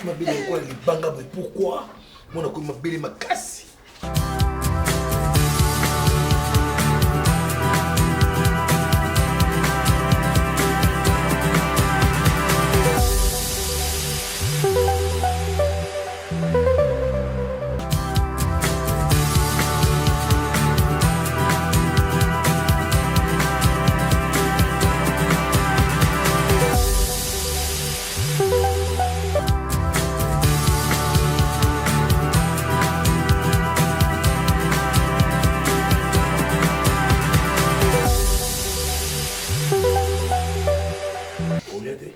Mabele lokola libanga boye pourquoi? Mwana komi mabele makasi. Olia te?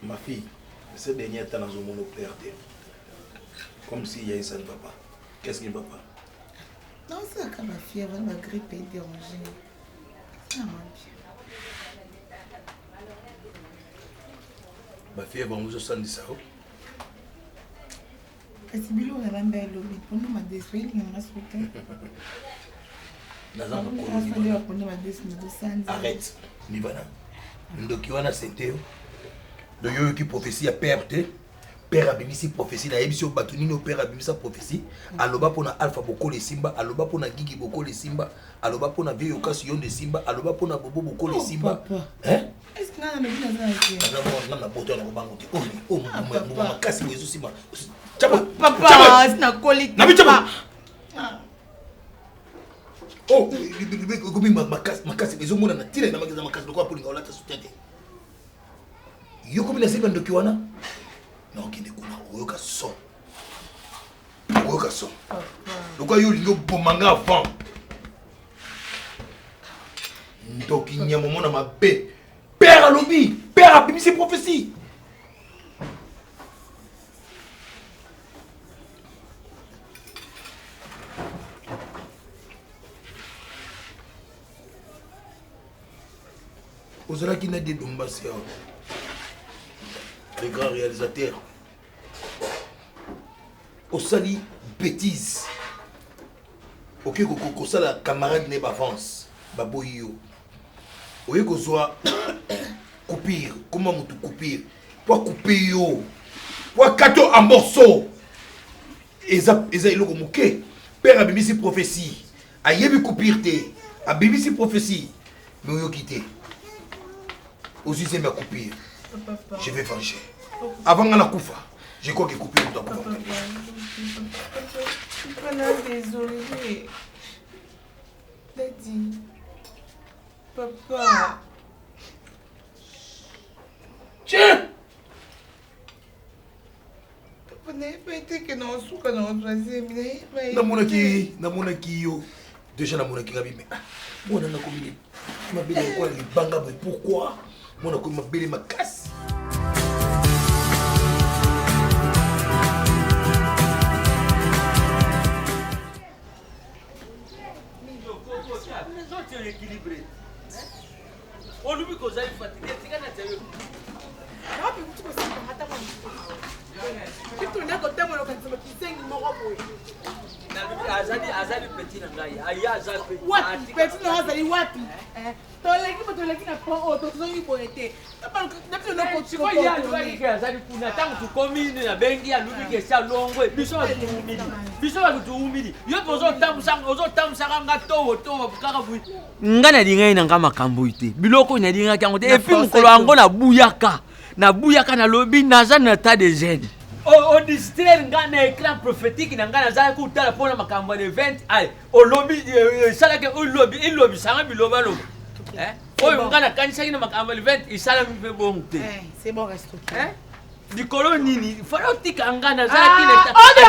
Ma fille, ces derniers temps nazomona clair te. Comme si ya ça ne va pas. Qu'est-ce qui ne va pas? Naosalaka ba fièvre ba grippe e déranger. Ça va bien. Ba fièvre yango ezosandisa yo. Kasi biloko nalamba elobi pondu madesu elinga nga soki te. Naza mokolo pondu madesu nazosanza. Arrête. Nivana. Ndoki wana sente yo. Donc yo yoki prophétie ya père te. Père abimisi prophétie nayebisi yo bato nini oyo père abimisa prophétie aloba mpo na alpha bokolo esimba aloba mpo na gigi bokolo esimba aloba mpo na vieux yokasi yondo esimba aloba mpo na bobo bokolo oh, esimba nga na boto na kobango te oyo oh, oh, mbuma makasi boye ezosimba ekomi makasi ezomonana ntina na makasi makasi lokola polinga olata soutien te yo komi na zemi ya ndoki wana na okende kuna oyoka son oyoka son lokola yo olingi oboma nga avant ndoki nyama omona mabe père alobi père abimisi prophétie ozalaki na dedombasi awa le grand réalisateur osali bétise okoki kosala camarade ne baavance baboyi yo oye kozwa coupure koma motu coupure po akupe yo po akato en morceau eza, eza eloko moke père abimisi prophétie ayebi coupure te abimisi prophétie mais oyoki te ozwi zemi ya coupure je vais venger avant nga nakufa je crois que coupure moto akufa. Désolé. Daddy. Papa. Tiens! Namonaki namonaki yo déjà namonaki nga bime ah, mwana nakomi mabele lokola libanga boye pourquoi mwana akomi mabele makasi. Olobi kozali fatigue tika na tiayo. Wapi kuti kosimba hata mwa kitu kotambola okanisa kizengi moko boye. Azali azali petit na ngai. Aya aza petit. Wapi petit na azali wapi? Eh, toleki bo toleki na pont oyo tozongi boye te. Sikoyo ye alobaki ke azali kuna ntango tokomi nabengi alobi ke esi alongwe biso bato toumili biso bato toumili yo mpe ozotambusaka nga towo towo kaka boye nga nalingaki na nga makambo oyo te biloko oyo nalingaki yango te epuis mokolo yango nabuyaka nabuyaka nalobi naza na tas de jeune odistraire nga na écran prophétique na nga nazalaki kotala mpo na makambo ya le 20 ay olobi esalaki olobi elobisanga bilobaloba oyo nga nakanisaki na makambo ya le 20 esalami mpe bongo te Likolo nini fala otika nga nazalaki ah,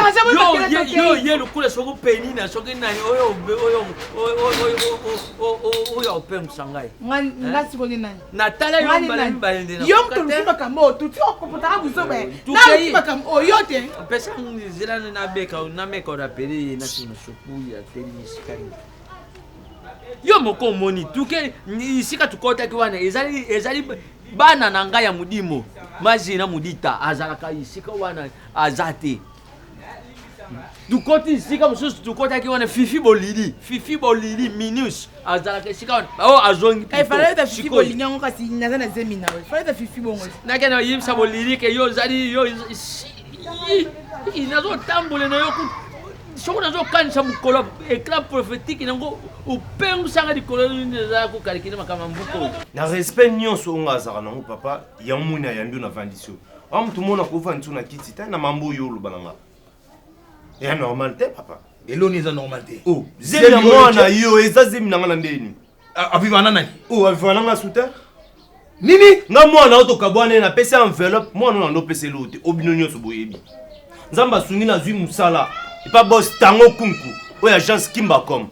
yo ye lokola soki penina soki nani oyo oyo oyo opengwisa ngai natala yo mbala mibale nde yo moto oluki makambo oyo tuti okopotaka buzoba naluki makambo oyo yo te pesa nzela nabeka nameka orapele ye natuna soki atelemi esika nini yo moko omoni tuke esika tukotaki wana ezali ezali bana na ngai ya modimo mazina modita azalaka esika wana aza te. Tokoti esika mosusu, tokotaki wana Fifi Bolili, Fifi Bolili minus azalaka esika wana oyo azongi. Eh, fallait ta Fifi Bolili yango, kasi naza na zemi na yo, fallait ta Fifi bongo. Nakende oyebisa Bolili ke yo ozali yo nazotambola na yo soki nazokanisa mokolo éclat prophétique nango opengwisanga likolo nini ezala kokalikili makambo ya mbuka oyo. Na respect nyonso oyo nga azalaka nango, papa, yango moni ayambi yo, navandisi yo wa motu mona kovandisi yo na kiti te na mambo oyo oloba na nga eya normal te, papa. Eloni eza normal te? Oh, zemi ya mwana yo eza zemi na nga na ndeni. Aviva na nani? Oh, aviva na nga su te. Nini? Nga mwana oyo tokabwana ye, napesi enveloppe mwana oyo nando opeseli oyo te. Obino nyonso boyebi, Nzambe asungi, nazwi mosala epa bos Tango Kunku oyo agence Kimbacom.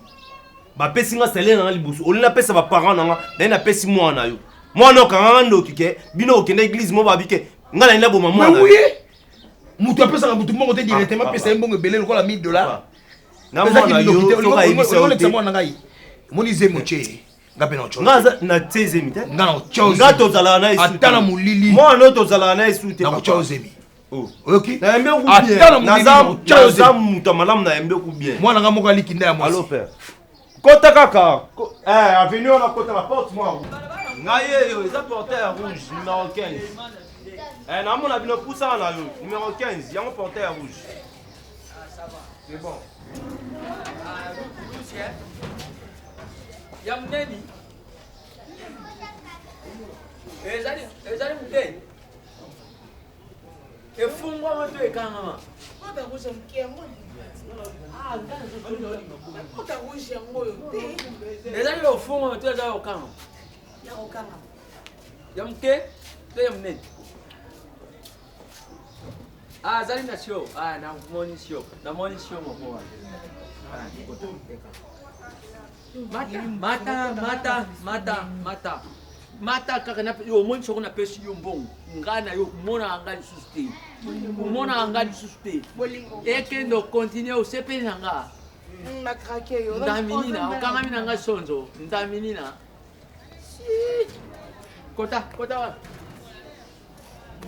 Bapesi nga salaire na nga liboso, olingi napesa baparent na nga, naye napesi mwana yo. Mwana okanganga ndoki ke bino okende église mo babi ke nga nalingi naboma mwana yo. Moto apesaka motu mbongo te directement, apesa ye mbongo ebele lokola 1000 dollars. Na mwana yo soki ayebisa yo te, mwana ngai omoni zemi otie nga mpe na nga aza na tie zemi te. Nga na otya nga tozalaka na ye ata na molili. Mwana oyo tozalaka na ye su te. Na kotya yo zemi, oyoki? Nayambi oku bien, naza moto ya malamu, nayambi oku bien. Mwana nga moko aliki nda ya mwasi. Allo père, kota kaka avenue wana, kota na porte mwa ngai eyo eza portail ya rouge numéro 15. Namona bino pusana na yo numéro 15, yango portail ya rouge, c'est bon. Ya monene ezali, ezali moke, efungwama to ekangama? Porte rouge ya moke yango, porte rouge yango oyo te. Ezali ofungwama to ezali okangama? Ya kokangama. Ya moke to ya monene? Ah, azali na sio. Ah, namoni sio, namoni sio moko wana. Mata, mata, mata, mata, mata, mata kaka. Omoni soko napesi yo mbongo, ngai na yo omonaka ngai lisusu te, omonaka ngai lisusu te. Ekende okontinue, osepeli na nga. Ndaminina okangami na ngai sonzo ndaminina. Kota, kota wana,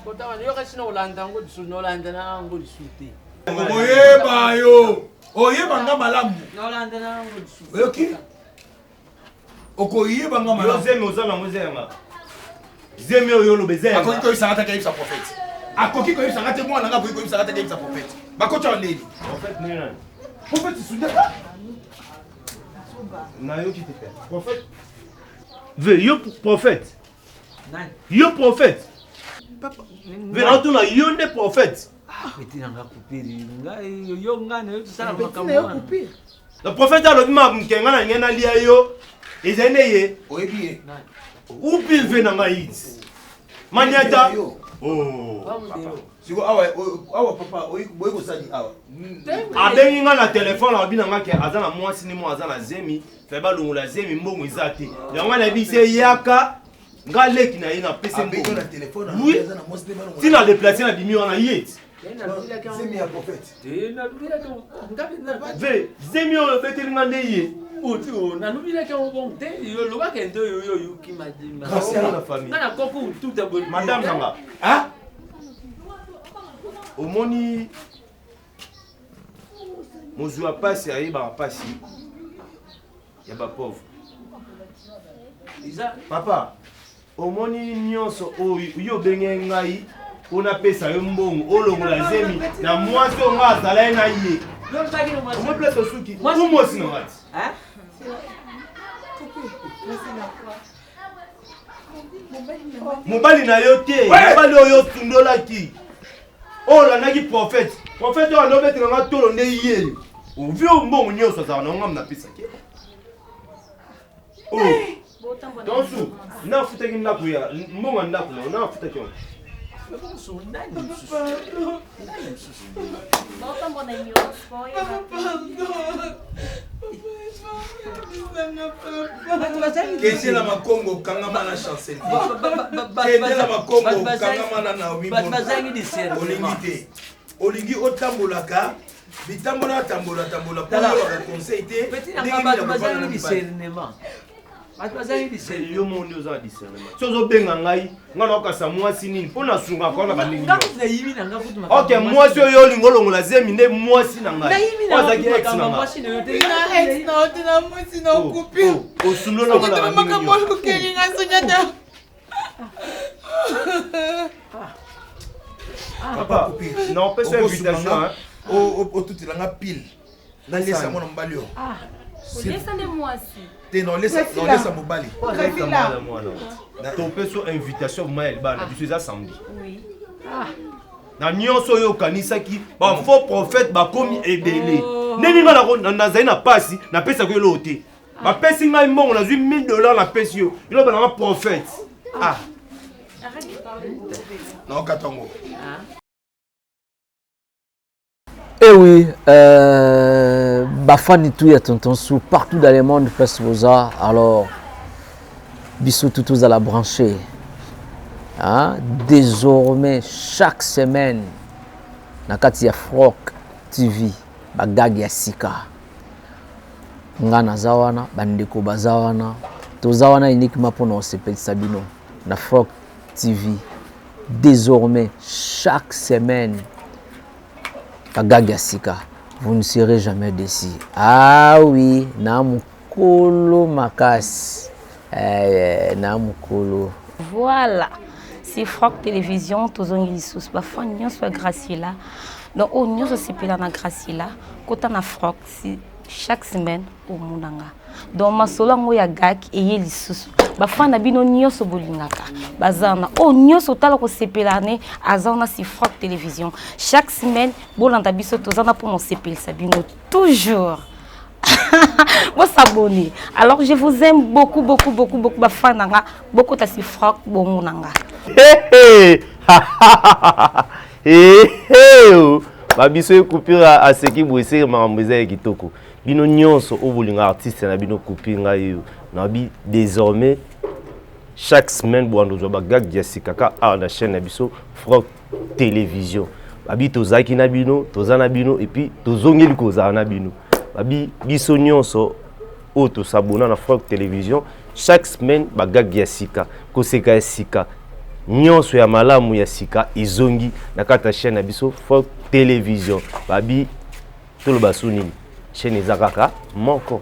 kota wana, yoka sino olanda yango lisusu, nolanda na yango lisusu te. Oyeba yo, oyeba nga malamu. Nolanda na yango lisusu. Oyoki? Okoyeba nga yo malamu. Zemi oza nango eza yanga, zemi oyo oloba eza Akoki yanga. koyebisanga te akeyebisa prophète, akoki koyebisanga te. Mwana nga akoki koyebisanga te akeyebisa prophète, bakotya ndeni. Prophète nini, nani? Prophète Sundiata. Nayoki te père. Prophète ve yo, prophète? Nani? Yo prophète ve, natuna yo nde prophète? Petit nanga kupiri ngai yo, ngai na yo tosala makambo yo wana. Kupire. Le prophète alobi makambo nga na ngai nalia yo, ezali nde ye. Oyebi ye? Upire ve na ngai iti maniata. Yo. Oh. Siko awa, awa papa boyi kosali awa. Abengi nga na telefone, alobi na nga ke aza na mwasi ni mo aza na zemi, fe balongola zemi, mbongo eza te. Yango nayebi se yaka nga leki na ye, napesi Abengi yo na mbongo. telefone? Oui. Aza na mwasi te, balongola Ntina déplace na bimi wana ye ti. Zemi ya prophète? Ve zemi oyo obeteli nga nde ye. Nalobilaki yango bongo te, olobaka nde oyo oyo oyoki. Graciana na famille. Nga nakoki tuta boye. Madame nanga, Ah. Omoni, mozwi ya pasi ayebaka pasi ya bapauvre. Eza Papa, omoni nyonso oyo yo obenge ngai mpo napesa yo mbongo olongola zemi na mwasi oyo nga azala ye na ye. Lobaki na mwasi. Omoi place osuki. Mwasi- Mwasi na nga ti. Hein? Mobali na yo te, mobali oyo osundolaki, oyo olandaki prophète, prophète oyo andobetela nga tolo nde ye. Ovi oyo mbongo nyonso azalaka na ngam napesaki tonsu, nafutaki ndako ya mbongo ya ndako na yo, nafutaki yango. Bonso, nani mosusu? Nani mosusu? Baotambola na ignorance po oyeba. Bato bazali Kende na Makongo, kangama na Chancelvie. Kende na Makongo, kangama na Naomi. Bato Bondo. bazangi discernement. Olingi te, olingi otambolaka bitambola, tambola tambola mpo Tala. oyokaka conseil te. Petit Ndenge nanga, nini bato ya kovanda bazangi na mibali? discernement. Bato bazangi discernement. Yo moko nde oza na discernement. Soki ozobenga ngai, ngai naokasa mwasi nini mpo nasungaka wana bandenge Nga nyonso. kutu nayibi na nga kutu makambo Ok, ya mwasi mwasi te. oyo olingi olongola zemi nde mwasi na ngai. Nayibi na Oyo nga azalaki kutu ex na makambo ya ngai. mwasi na yo te. Na ex na yo te na mwasi na Oh, okupi. oh, osundola ngo na Soki bandenge makambo nyonso. olukeli nga Sonia ta. Papa, na opesa invitation hein. Otutela nga pile nalesa mwana mobali oyo. Olesa nde mwasi. Te, naolesa mobali. Mwana, mwana. Topesi yo invitation vraiment ya libala na biso eza samedi. Oui. Na nyonso oyo okanisaki bafaux prophète bakomi ebele. Ndenge ngai nazali na pasi, napesaki yo eloko te. Bapesi ngai mbongo, nazwi 1000 dollars, napesi yo. Eloba nanga prophète. Ah. Arrête de parler. Naokata yango. Eh oui, bafani tout ya Tonton Sou, partout dans le monde, place Boza. Alors, bisous tout tous à la branchée. Hein? Désormais, chaque semaine, na kati ya Frok TV, bagag ya sika. Nga naza wana, bandeko baza wana, toza wana uniquement pour nous sepelisa bino na Frok TV. Désormais, chaque semaine, bagag ya sika, vous ne serez jamais déçus. Ah oui, na mukolo makasi. Eh, na mukolo. Voilà, c'est Frok Télévision, tozongi lisusu bafan nyonso ya Graciela. Donc oyo nyonso osepela na Graciela, kota na Frok si chaque semaine omonanga. Donc masolo yango ya gak eye lisusu. Bafan na bino nyonso bolingaka baza na oyo nyonso otala kosepela ne aza wana si Frok Télévision. Chaque semaine bolanda biso toza na mpona osepelisa bino toujours. Vous s'abonner. Alors je vous aime beaucoup, beaucoup, beaucoup, beaucoup. Bafan na nga, beaucoup tasi Frok bongo na nga. Hey, hey. Hey, oh. Babiso ekupira aseki boye eseki makambo eza ya kitoko. Bino nyonso oyo bolinga artiste na bino coupe ngai oyo. Nabi désormais chaque semaine bwando ozwa bagag ya sika ka awa na chaîne na biso Frok Télévision. Babi tozalaki na bino, toza na bino et puis tozongeli kozala na bino. Babi biso nyonso oyo tosabona na Frok Télévision chaque semaine bagag ya sika, koseka ya sika, nyonso ya malamu ya sika ezongi na kati ya chaîne na biso Frok Télévision. Babi toloba su nini? Chaîne eza kaka moko.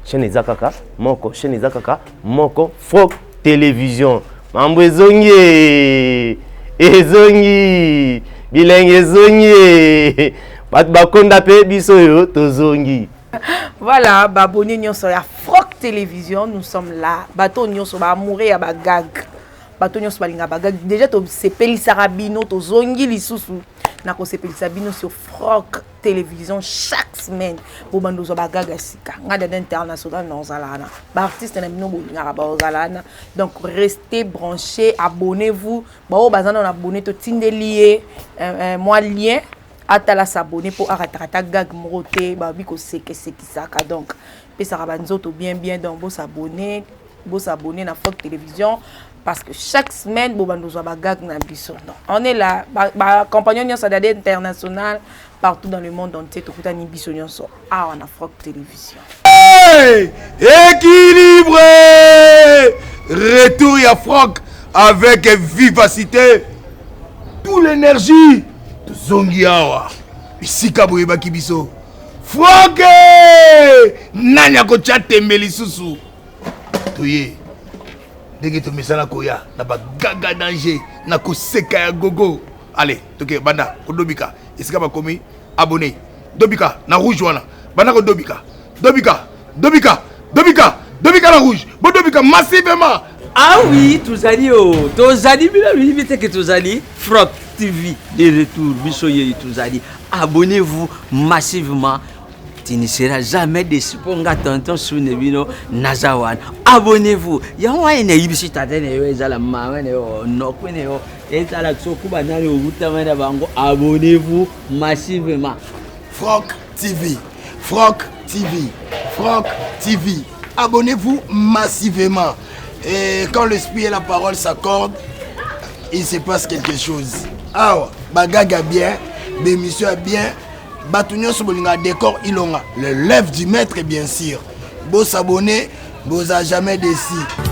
Chaîne eza kaka moko, chaîne eza kaka moko, Frok Télévision. Mambo ezongi, ezongi, bilenge ezongi. Bato bakonda pe biso oyo tozongi. Voilà, babonné nyonso ya Frok Télévision, nous sommes là. Bato nyonso ba amoureux ya ba gag. Bato nyonso balinga ba gag. Déjà to sepelisaka bino, tozongi lisusu na kosepelisa bino sur Frok Télévision chaque semaine. Bobando zo ba gag ya sika. Nga dada international na ozala wana. Ba artiste na bino bolingaka ba ozala wana. Donc restez branchés, abonnez-vous. Ba oyo baza na abonné to tindeli ye moi lien atala s'abonner po aratarata gag moko te, ba bi ko sekesekisaka. Donc pesaka ba nzoto bien bien. Donc bo s'abonner, bo s'abonner na Frok Télévision parce que chaque semaine bo bando zo ba gag na biso. Donc on est là, ba compagnon nyonso dada international partout dans le monde entier, tokutani biso nyonso awa na Frok Télévision. Hey! Équilibré! Retour ya Frok avec vivacité, toute l'énergie. Tozongi awa bisika boyebaki biso. Frok! Nani akotia tembe lisusu? Toye ndenge tomesana koya na bagaga danger na koseka ya gogo. Allez, toke banda kodobika esika bakomi abonné. Dobika na rouge wana, banda kodobika, dobika, dobika, dobika, dobika na rouge, bodobika massivement. Ah oui, tozali o, tozali bino loyebi te ke tozali Frok TV de retour, biso yeyi tozali. Abonnez-vous massivement. Tu ne seras jamais déçu pour nga tonton Sune bino naza wana. Abonnez-vous. Yango wana nayebisi tata na yo ezala mama na yo noko na yo ezala soki banani obutama na bango. Abonnez-vous massivement. Frok TV, Frok TV, Frok TV. Abonnez-vous massivement. Et quand l'esprit et la parole s'accordent, il se passe quelque chose. Awa, bagaga bien, bémission bien, bato nyonso bolinga décor ilonga, le lève du maître bien sûr. Bo s'abonner, Boza jamais déçu.